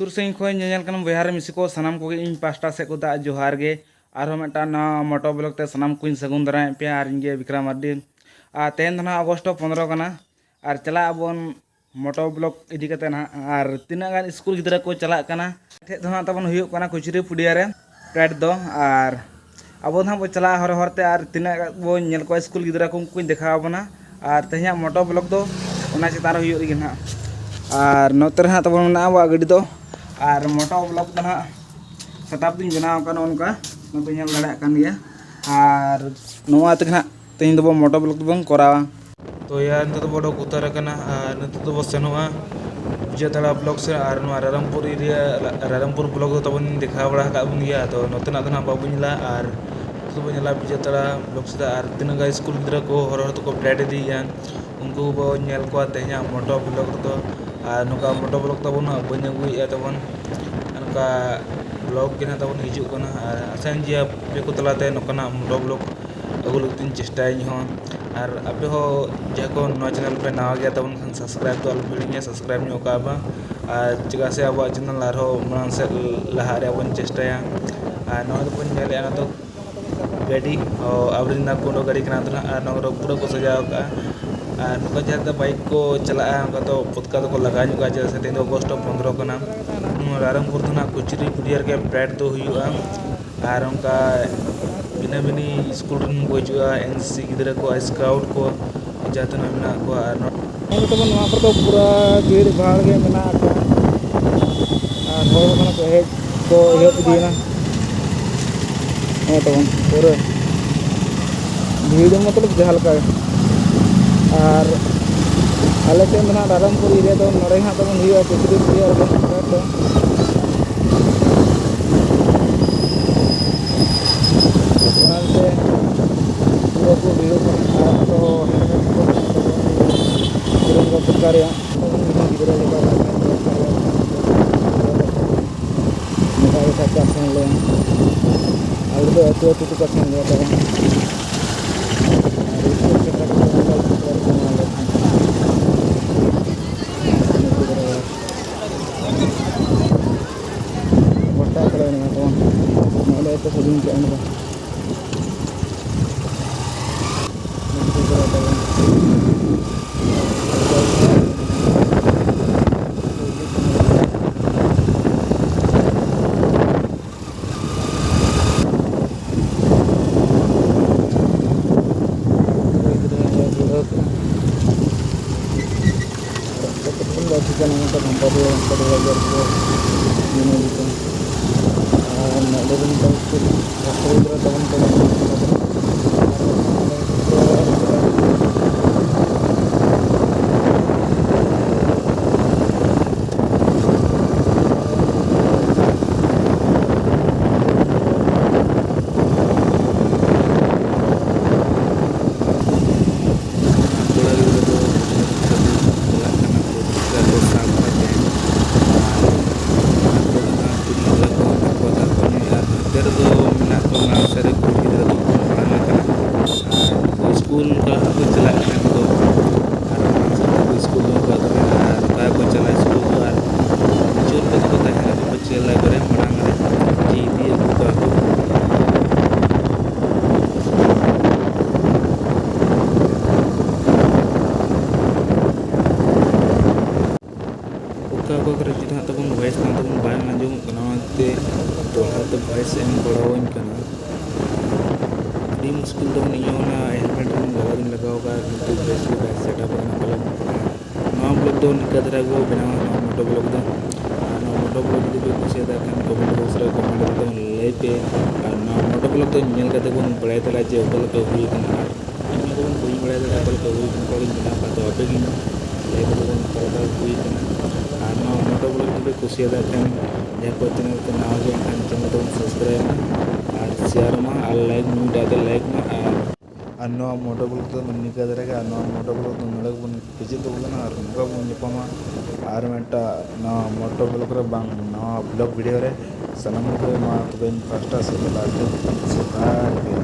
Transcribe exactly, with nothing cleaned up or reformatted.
ᱥᱩᱨ ᱥᱟᱺᱜᱤᱧ ᱠᱷᱚᱱ ᱧᱮᱧᱮᱞ ᱠᱟᱱ ᱵᱚᱭᱦᱟ ᱨᱮ ᱢᱤᱥᱤ ᱠᱚ, ᱥᱟᱱᱟᱢ ᱠᱚᱜᱮ ᱤᱧ ᱯᱟᱦᱴᱟ ᱥᱮᱫ ᱠᱷᱚᱱ ᱫᱚ ᱡᱚᱦᱟᱨ ᱜᱮ᱾ ᱟᱨᱦᱚᱸ ᱢᱤᱫᱴᱟᱝ ᱱᱟᱣᱟ ᱢᱚᱴᱳ ᱵᱞᱚᱜ ᱛᱮ ᱥᱟᱱᱟᱢ ᱠᱚᱧ ᱥᱟᱹᱜᱩᱱ ᱫᱟᱨᱟᱢᱮᱫ ᱯᱮᱭᱟ᱾ ᱟᱨ ᱤᱧ ᱜᱮ ᱵᱤᱠᱨᱚᱢ ᱢᱟᱨᱰᱤ᱾ ᱟᱨ ᱛᱮᱦᱮᱧ ᱫᱚ ᱱᱟᱦᱟᱜ ᱟᱜᱚᱥᱴ ᱯᱚᱱᱫᱽᱨᱚ ᱠᱟᱱᱟ᱾ ᱟᱨ ᱪᱟᱞᱟᱜ ᱟᱵᱚᱱ ᱢᱚᱴᱳ ᱵᱞᱚᱜ ᱤᱫᱤ ᱠᱟᱛᱮ ᱱᱟᱦᱟᱜ᱾ ᱟᱨ ᱛᱤᱱᱟᱹᱜ ᱜᱟᱱ ᱥᱠᱩᱞ ᱜᱤᱫᱽᱨᱟᱹ ᱠᱚ ᱪᱟᱞᱟᱜ ᱠᱟᱱᱟ, ᱴᱷᱮᱡ ᱫᱚ ᱱᱟᱦᱟᱜ ᱛᱟᱵᱚᱱ ᱦᱩᱭᱩᱜ ᱠᱟᱱᱟ ᱠᱩᱪᱨᱤ ᱯᱩᱰᱤᱭᱟ ᱨᱮ ᱯᱨᱮᱰ ᱫᱚ᱾ ᱟᱨ ᱟᱵᱚ ᱫᱚ ᱱᱟᱦᱟᱜ ᱵᱚ ᱪᱟᱞᱟᱜᱼᱟ ᱦᱚᱨ ᱦᱚᱨ ᱛᱮ, ᱟᱨ ᱛᱤᱱᱟᱹᱜ ᱵᱚ ᱧᱮᱞ ᱠᱚᱣᱟ ᱥᱠᱩᱞ ᱜᱤᱫᱽᱨᱟᱹ ᱠᱚ, ᱩᱱᱠᱩᱧ ᱫᱮᱠᱷᱟᱣ ᱟᱵᱚᱱᱟ᱾ ᱟᱨ ᱛᱮᱦᱮᱧᱟᱜ ᱢᱚᱴᱳ ᱵᱞᱚᱜ ᱫᱚ ᱚᱱᱟ ᱪᱮᱛᱟᱱ ᱨᱮ ᱦᱩᱭᱩᱜ ᱞᱟᱹᱜᱤᱫ ᱱᱟᱦᱟᱜ᱾ ᱟᱨ ᱱᱚᱛᱮ ᱨᱮ ᱦᱟᱸᱜ ᱛᱟᱵᱚᱱ ᱢᱮᱱᱟᱜᱼᱟ ᱟᱵᱚᱣᱟᱜ ᱜᱟᱹᱰᱤ ᱫᱚ᱾ ᱟᱨ ᱢᱚᱴᱳ ᱵᱞᱚᱜ ᱫᱚ ᱱᱟᱦᱟᱜ ᱥᱮᱴᱟᱯ ᱫᱚᱧ ᱵᱮᱱᱟᱣ ᱟᱠᱟᱫ ᱱᱚᱜᱼᱚ ᱱᱚᱝᱠᱟ, ᱱᱚᱛᱮ ᱧᱮᱞ ᱫᱟᱲᱮᱭᱟᱜ ᱠᱟᱱ ᱜᱮᱭᱟ᱾ ᱟᱨ ᱱᱚᱣᱟ ᱛᱮᱜᱮ ᱱᱟᱦᱟᱜ ᱛᱮᱦᱮᱧ ᱫᱚᱵᱚ ᱢᱚᱴᱳ ᱵᱞᱚᱜ ᱫᱚᱵᱚᱱ ᱠᱚᱨᱟᱣᱟ᱾ ᱛᱚ ᱭᱟ, ᱱᱤᱛᱚᱜ ᱫᱚᱵᱚ ᱚᱰᱚᱠ ᱩᱛᱟᱹᱨ ᱟᱠᱟᱱᱟ ᱟᱨ ᱱᱤᱛᱚᱜ ᱫᱚᱵᱚ ᱥᱮᱱᱚᱜᱼᱟ ᱵᱤᱡᱚᱭ ᱛᱟᱲᱟ ᱵᱞᱚᱠ ᱥᱮᱫ᱾ ᱟᱨ ᱱᱚᱣᱟ ᱨᱟᱭᱨᱚᱝᱯᱩᱨ ᱮᱨᱤᱭᱟ, ᱨᱟᱭᱨᱚᱝᱯᱩᱨ ᱵᱞᱚᱠ ᱫᱚ ᱛᱟᱵᱚᱱ ᱫᱮᱠᱷᱟᱣ ᱵᱟᱲᱟ ᱟᱠᱟᱫ ᱵᱚᱱ ᱜᱮᱭᱟ, ᱟᱫᱚ ᱱᱚᱛᱮᱱᱟᱜ ᱫᱚ ᱱᱟᱦᱟᱜ ᱵᱟᱵᱚᱱ ᱧᱮᱞᱟ᱾ ᱟᱨ ᱱᱤᱛᱚᱜ ᱫᱚᱵᱚᱱ ᱧᱮᱞᱟ ᱵᱤᱡᱚᱭ ᱛᱟᱲᱟ ᱵᱞᱚᱠ ᱥᱮᱫ᱾ ᱟᱨ ᱛᱤᱱᱟᱹᱜ ᱜᱟᱱ ᱥᱠᱩᱞ ᱜᱤᱫᱽᱨᱟᱹ ᱠᱚ ᱦᱚᱨ ᱦᱚᱨ ᱛᱮᱠᱚ ᱯᱨᱮᱰ ᱤᱫᱤᱭᱮᱫᱼᱟ, ᱩᱱᱠᱩ ᱵᱚ ᱧᱮᱞ ᱠᱚᱣᱟ ᱛᱮᱦᱮᱧᱟᱜ ᱢᱚᱴᱳ ᱵᱞᱚᱜ ᱨᱮᱫᱚ᱾ ᱟᱨ ᱱᱚᱝᱠᱟ ᱢᱚᱴᱳ ᱵᱞᱚᱜ ᱛᱟᱵᱚᱱ ᱵᱟᱹᱧ ᱟᱹᱜᱩᱭᱮᱫᱼᱟ ᱛᱟᱵᱚᱱ, ᱟᱨ ᱱᱚᱝᱠᱟ ᱵᱞᱚᱜ ᱜᱮ ᱱᱟᱦᱟᱜ ᱛᱟᱵᱚᱱ ᱦᱤᱡᱩᱜ ᱠᱟᱱᱟ᱾ ᱟᱨ ᱟᱥᱟᱧ ᱡᱮ ᱟᱯᱮ ᱠᱚ ᱛᱟᱞᱟᱛᱮ ᱱᱚᱝᱠᱟᱱᱟᱜ ᱢᱚᱴᱳ ᱵᱞᱚᱜ ᱟᱹᱜᱩ ᱞᱟᱹᱜᱤᱫ ᱤᱧ ᱪᱮᱥᱴᱟᱭᱟ ᱤᱧ ᱦᱚᱸ᱾ ᱟᱨ ᱟᱯᱮ ᱦᱚᱸ ᱡᱟᱦᱟᱸᱭ ᱠᱚ ᱱᱚᱣᱟ ᱪᱮᱱᱮᱞ ᱯᱮ ᱱᱟᱣᱟ ᱜᱮᱭᱟ ᱛᱟᱵᱚᱱ ᱠᱷᱟᱱ, ᱥᱟᱵᱥᱠᱨᱟᱭᱤᱵ ᱫᱚ ᱟᱞᱚ ᱯᱮ ᱦᱤᱲᱤᱧᱟ, ᱥᱟᱵᱥᱠᱨᱟᱭᱤᱵ ᱧᱚᱜ ᱠᱟᱜᱼᱟ ᱵᱚᱱ᱾ ᱟᱨ ᱪᱮᱫᱟᱜ ᱥᱮ ᱟᱵᱚᱣᱟᱜ ᱪᱮᱱᱮᱞ ᱟᱨᱦᱚᱸ ᱢᱟᱲᱟᱝ ᱥᱮᱫ ᱞᱟᱦᱟᱜ ᱨᱮᱭᱟᱜ ᱵᱚᱱ ᱪᱮᱥᱴᱟᱭᱟ᱾ ᱟᱨ ᱱᱚᱣᱟ ᱫᱚᱵᱚᱱ ᱧᱮᱞᱮᱫᱼᱟ, ᱱᱚᱣᱟ ᱫᱚ ᱜᱟᱹᱰᱤ, ᱚ, ᱟᱵᱨᱤᱱᱫᱟ ᱠᱩᱱᱰᱚ ᱜᱟᱹᱰᱤ ᱠᱟᱱᱟ ᱛᱚ ᱱᱟᱦᱟᱜ, ᱟᱨ ᱱᱚᱣᱟ ᱠᱚᱫᱚ ᱯᱩᱨᱟᱹ ᱠᱚ ᱥᱟᱡᱟᱣ ᱠᱟᱜᱼᱟ᱾ ᱟᱨ ᱱᱚᱝᱠᱟ ᱡᱟᱦᱟᱸ ᱞᱮᱠᱟ ᱵᱟᱭᱤᱠ ᱠᱚ ᱪᱟᱞᱟᱜᱼᱟ, ᱚᱱᱠᱟ ᱫᱚ ᱯᱚᱛᱠᱟ ᱫᱚᱠᱚ ᱞᱟᱜᱟᱣ ᱧᱚᱜ ᱠᱟᱜᱼᱟ, ᱪᱮᱫᱟᱜ ᱥᱮ ᱛᱮᱦᱮᱧ ᱫᱚ ᱟᱜᱚᱥᱴ ᱯᱚᱱᱫᱽᱨᱚ ᱠᱟᱱᱟ᱾ ᱱᱚᱣᱟ ᱨᱟᱭᱨᱚᱝᱯᱩᱨ ᱫᱚ ᱱᱟᱦᱟᱜ ᱠᱩᱪᱨᱤ ᱯᱩᱰᱤᱭᱟ ᱨᱮᱜᱮ ᱯᱨᱮᱰ ᱫᱚ ᱦᱩᱭᱩᱜᱼᱟ᱾ ᱟᱨ ᱚᱱᱠᱟ ᱵᱷᱤᱱᱟᱹ ᱵᱷᱤᱱᱤ ᱥᱠᱩᱞ ᱨᱮᱱ ᱠᱚ ᱦᱤᱡᱩᱜᱼᱟ, ᱮᱱ ᱥᱤ ᱥᱤ ᱜᱤᱫᱽᱨᱟᱹ ᱠᱚ, ᱥᱠᱟᱣᱩᱴ ᱠᱚ, ᱡᱟᱦᱟᱸ ᱛᱤᱱᱟᱹᱜ ᱢᱮᱱᱟᱜ ᱠᱚᱣᱟ᱾ ᱟᱨ ᱱᱚ- ᱱᱚᱜᱼᱚᱭ ᱛᱟᱵᱚᱱ ᱱᱚᱣᱟ ᱠᱚᱨᱮ ᱫᱚ ᱯᱩᱨᱟᱹ ᱵᱷᱤᱲ ᱵᱷᱟᱲ ᱜᱮ ᱢᱮᱱᱟᱜ ᱟᱠᱟᱫᱼᱟ᱾ ᱟᱨ ᱦᱚᱲ ᱦᱚᱸ ᱠᱟᱱᱟ ᱠᱚ ᱦᱮᱡ ᱠᱚ ᱮᱦᱚᱵ ᱤᱫᱤᱭᱮᱱᱟ᱾ ᱦᱮᱸ ᱛᱟᱵᱚᱱ ᱯᱩᱨᱟᱹ ᱵᱷᱤᱲ ᱢᱚᱛᱞᱚᱵ ᱡᱟᱦᱟᱸ ᱞᱮᱠᱟ ᱜᱮ᱾ ᱟᱨ ᱟᱞᱮ ᱥᱮᱫ ᱫᱚ ᱱᱟᱦᱟᱜ ᱨᱟᱭᱨᱚᱝᱯᱩᱨ ᱮᱨᱤᱭᱟ ᱫᱚ ᱱᱚᱰᱮ ᱦᱟᱸᱜ ᱛᱟᱵᱚᱱ ᱦᱩᱭᱩᱜᱼᱟ ᱠᱩᱪᱨᱤ ᱯᱩᱰᱤᱭᱟ ᱨᱮᱫᱚ ᱯᱨᱮᱰ ᱫᱚ᱾ ᱚᱱᱟᱛᱮ ᱯᱩᱨᱟᱹ ᱠᱚ ᱵᱷᱤᱲᱚᱜ ᱠᱟᱱᱟ᱾ ᱟᱨ ᱟᱫᱚ ᱦᱮᱞᱢᱮᱴ ᱠᱚ ᱢᱮᱱᱟᱜ ᱛᱟᱵᱚᱱᱟ, ᱠᱤᱨᱤᱧ ᱫᱚ ᱫᱚᱨᱠᱟᱨ ᱨᱮᱭᱟᱜ᱾ ᱜᱤᱫᱽᱨᱟᱹ ᱞᱮᱠᱟ ᱱᱚᱝᱠᱟ ᱜᱮ ᱥᱟᱵ ᱠᱟᱜ ᱥᱮᱱ ᱞᱮᱭᱟ᱾ ᱟᱞᱮ ᱫᱚ ᱟᱹᱛᱩ ᱟᱹᱛᱩ ᱛᱮᱠᱚ ᱥᱮᱱ ᱞᱮᱭᱟ ᱛᱟᱵᱚᱱ᱾ ᱟᱨ ᱥᱠᱩᱞ ᱥᱮᱴᱮᱨ ᱠᱟᱛᱮ ᱱᱚᱝᱠᱟ ᱜᱮ ᱠᱚ ᱮᱢᱟ ᱞᱮᱭᱟ᱾ ᱠᱟᱱᱟ ᱱᱚᱝᱠᱟ ᱱᱟᱢᱵᱟᱨ ᱨᱮ ᱚᱱᱠᱟ ᱫᱚ ᱵᱟᱡᱟᱨ ᱠᱚ ᱧᱮᱧᱮᱞ ᱠᱟᱱᱟ᱾ ᱟᱨ ᱱᱚᱰᱮ ᱨᱮᱱ ᱫᱚ ᱪᱮᱫ ᱜᱟᱛᱮ ᱜᱤᱫᱽᱨᱟᱹ ᱛᱟᱵᱚᱱ ᱠᱚ ᱠᱚᱲᱟ ᱜᱤᱫᱽᱨᱟᱹ ᱫᱚ ᱪᱟᱞᱟᱜ ᱠᱟᱱᱟ ᱠᱚ, ᱫᱤᱥᱟᱹ ᱠᱚ ᱥᱟᱵ ᱠᱟᱛᱮ ᱟᱨ ᱛᱤᱱᱟᱹᱜ ᱞᱟᱹᱴᱩ ᱢᱮᱱᱟᱜ ᱠᱚᱣᱟ, ᱫᱟᱜ ᱠᱚ ᱧᱩᱭᱟ᱾ ᱟᱨ ᱱᱚᱛᱮ ᱨᱮᱫᱚ ᱢᱮᱱᱟᱜ ᱠᱚᱣᱟ ᱢᱟᱲᱟᱝ ᱥᱮᱫ ᱨᱮ ᱠᱩᱲᱤ ᱜᱤᱫᱽᱨᱟᱹ ᱫᱚᱠᱚ ᱢᱟᱲᱟᱝ ᱟᱠᱟᱱᱟ᱾ ᱟᱨ ᱩᱱᱠᱩ ᱥᱠᱩᱞ ᱠᱚ ᱪᱟᱞᱟᱜ ᱠᱟᱱᱟ ᱩᱱᱠᱩ ᱫᱚ᱾ ᱟᱨ ᱢᱟᱲᱟᱝ ᱥᱮᱫ ᱨᱮ ᱥᱠᱩᱞ ᱫᱚ ᱩᱱᱠᱩ ᱟᱹᱛᱩ ᱨᱮ, ᱟᱨ ᱚᱠᱟ ᱠᱚ ᱪᱟᱞᱟᱜ ᱥᱠᱩᱞ ᱫᱚ, ᱟᱨ ᱡᱳᱨ ᱠᱚᱫᱚ ᱠᱚ ᱛᱟᱦᱮᱱᱟ ᱯᱟᱹᱪᱷᱞᱟᱹ ᱠᱚᱨᱮ, ᱢᱟᱲᱟᱝ ᱨᱮ ᱡᱤ ᱤᱫᱤ ᱟᱹᱜᱩ ᱠᱚᱣᱟ ᱠᱚ᱾ ᱚᱠᱟ ᱚᱠᱟ ᱠᱚᱨᱮ ᱪᱮᱫ ᱦᱟᱸᱜ ᱛᱟᱵᱚᱱ voice ᱛᱟᱢ ᱛᱟᱵᱚᱱ ᱵᱟᱝ ᱟᱸᱡᱚᱢᱚᱜ ᱠᱟᱱᱟ, ᱚᱱᱟᱛᱮ ᱫᱚᱦᱲᱟ ᱛᱮ voice ᱮᱢ ᱜᱚᱲᱚᱣᱟᱹᱧ ᱠᱟᱱᱟ᱾ ᱟᱹᱰᱤ ᱢᱩᱥᱠᱤᱞ ᱛᱟᱵᱚᱱ ᱤᱧ ᱦᱚᱸ ᱚᱱᱟ helmet ᱦᱚᱸ ᱞᱟᱜᱟᱣ ᱫᱚᱧ ᱞᱟᱜᱟᱣ ᱟᱠᱟᱫᱼᱟ, ᱠᱤᱱᱛᱩ ᱵᱮᱥ ᱜᱮ ᱵᱟᱭ setup ᱟᱠᱟᱱᱟ᱾ ᱛᱟᱦᱚᱞᱮ ᱱᱚᱣᱟ vlog ᱫᱚ ᱱᱤᱝᱠᱟ ᱫᱷᱟᱨᱟ ᱜᱮᱵᱚ ᱵᱮᱱᱟᱣᱟ, ᱱᱚᱣᱟ moto vlog ᱫᱚ᱾ ᱟᱨ ᱱᱚᱣᱟ moto vlog ᱡᱩᱫᱤ ᱯᱮ ᱠᱩᱥᱤᱭᱟᱫᱟ ᱠᱷᱟᱱ comment box ᱨᱮ comment ᱠᱟᱛᱮ ᱵᱚᱱ ᱞᱟᱹᱭ ᱯᱮ᱾ ᱟᱨ ᱱᱚᱣᱟ moto vlog ᱫᱚ ᱧᱮᱞ ᱠᱟᱛᱮ ᱵᱚᱱ ᱵᱟᱲᱟᱭ ᱫᱟᱲᱮᱭᱟᱜᱼᱟ ᱡᱮ ᱚᱠᱟ ᱞᱮᱠᱟ ᱦᱩᱭ ᱟᱠᱟᱱᱟ᱾ ᱟᱨ ᱤᱧ ᱦᱚᱸ ᱵᱟᱹᱧ ᱵᱟᱲᱟᱭ ᱫᱟᱲᱮᱭᱟᱜᱼᱟ ᱚᱠᱟ ᱞᱮᱠᱟ ᱦᱩᱭ ᱟᱠᱟᱱᱟ, ᱚᱠᱟ ᱞᱮᱠᱟᱧ ᱵᱮᱱᱟᱣ ᱟᱠᱟᱫ, ᱛᱚ ᱟᱯᱮ ᱜᱮ ᱞᱟᱹᱭ ᱠᱟᱛᱮ ᱵᱚᱱ ᱚᱠᱟ ᱞᱮᱠᱟ ᱦᱩᱭ ᱟᱠᱟᱱᱟ᱾ ᱟᱨ ᱱᱚᱣᱟ moto vlog ᱡᱩᱫᱤ ᱯᱮ ᱠᱩᱥᱤᱭᱟᱫᱟ ᱠᱷᱟᱱ, ᱡᱟᱦᱟᱸᱭ ᱠᱚ channel ᱛᱮ ᱱᱟᱣᱟ ᱜᱮ ᱮᱱᱠᱷᱟᱱ channel ᱛᱟᱵᱚᱱ subscribe ᱢᱟ ᱟᱨ share ᱢᱟ ᱟᱨ like ᱢᱤᱫ ᱫᱷᱟᱣ ᱛᱮ like ᱢᱟ᱾ ᱟᱨ, ᱟᱨ ᱱᱚᱣᱟ moto vlog ᱫᱚ ᱱᱤᱝᱠᱟ ᱫᱷᱟᱨᱟ ᱜᱮ, ᱟᱨ ᱱᱚᱣᱟ moto vlog ᱫᱚ ᱱᱚᱰᱮ ᱜᱮᱵᱚᱱ ᱠᱮᱪᱮᱫ ᱛᱟᱵᱚᱱᱟ ᱟᱨ ᱱᱚᱝᱠᱟ ᱵᱚᱱ ᱧᱟᱯᱟᱢᱟ ᱟᱨ ᱢᱤᱫᱴᱟᱝ ᱱᱟᱣᱟ moto vlog ᱨᱮ ᱵᱟᱝ ᱱᱟᱣᱟ vlog video ᱨᱮ᱾ ᱥᱟᱱᱟᱢ ᱠᱚᱜᱮ ᱢᱟ ᱛᱚᱵᱮ ᱤᱧ ᱯᱟᱦᱴᱟ ᱥᱮᱫ ᱫᱚ last ᱫᱚ ᱡᱚᱦᱟᱨ ᱜᱮ᱾